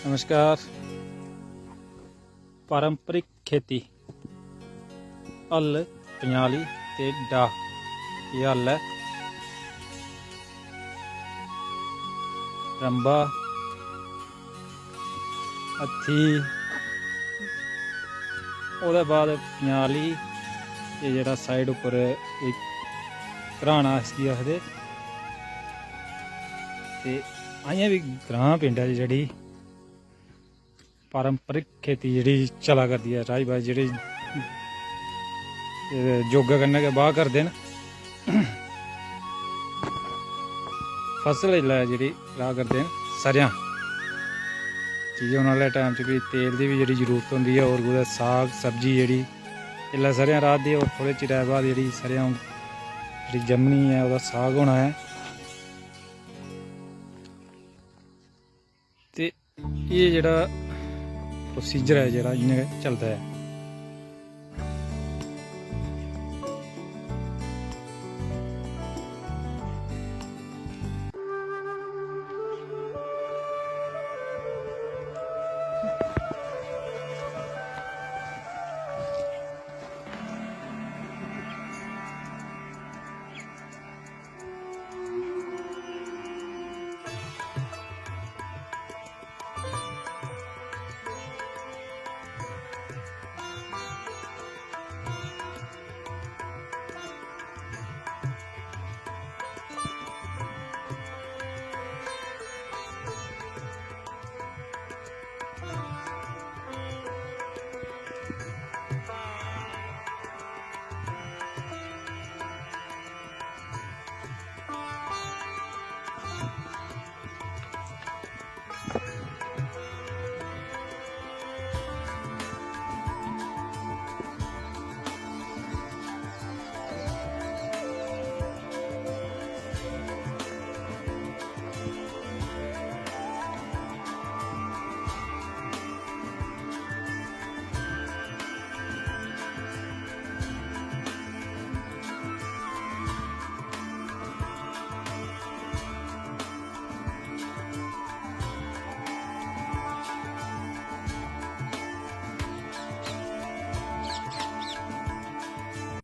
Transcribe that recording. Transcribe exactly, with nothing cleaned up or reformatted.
नमस्कार। पारंपरिक खेती, हल पंजाली ते डाह्, एह् हल ऐ। रंबा, हत्थी, ओह्दे बाद पंजाली, एह् जेह्ड़ा side उप्पर इक घराना इसगी आखदे। ते अजें बी ग्रांऽ पिंडा च जेह्ड़ी पारंपरिक खेती जेह्ड़ी चला करदी ऐ, राही बाही जेह्ड़ी, एह् जोगै कन्नै गै बाह् करदे न। फसल इसलै जेह्ड़ी राह् करदे न सरेआं, की जे औने आह्ले time च भी तेल दी बी जेह्ड़ी जरूरत होंदी ऐ, होर कुतै साग सब्जी जेह्ड़ी इसलै सरेआं राह् दी, होर थोह्ड़े चिरै बाद जेह्ड़ी सरेआं जेह्ड़ी जम्मनी ऐ, ओह्दा साग होना ऐ। ते एह् जेह्ड़ा procedure ऐ, जेह्ड़ा इ'यां गै चलदा ऐ।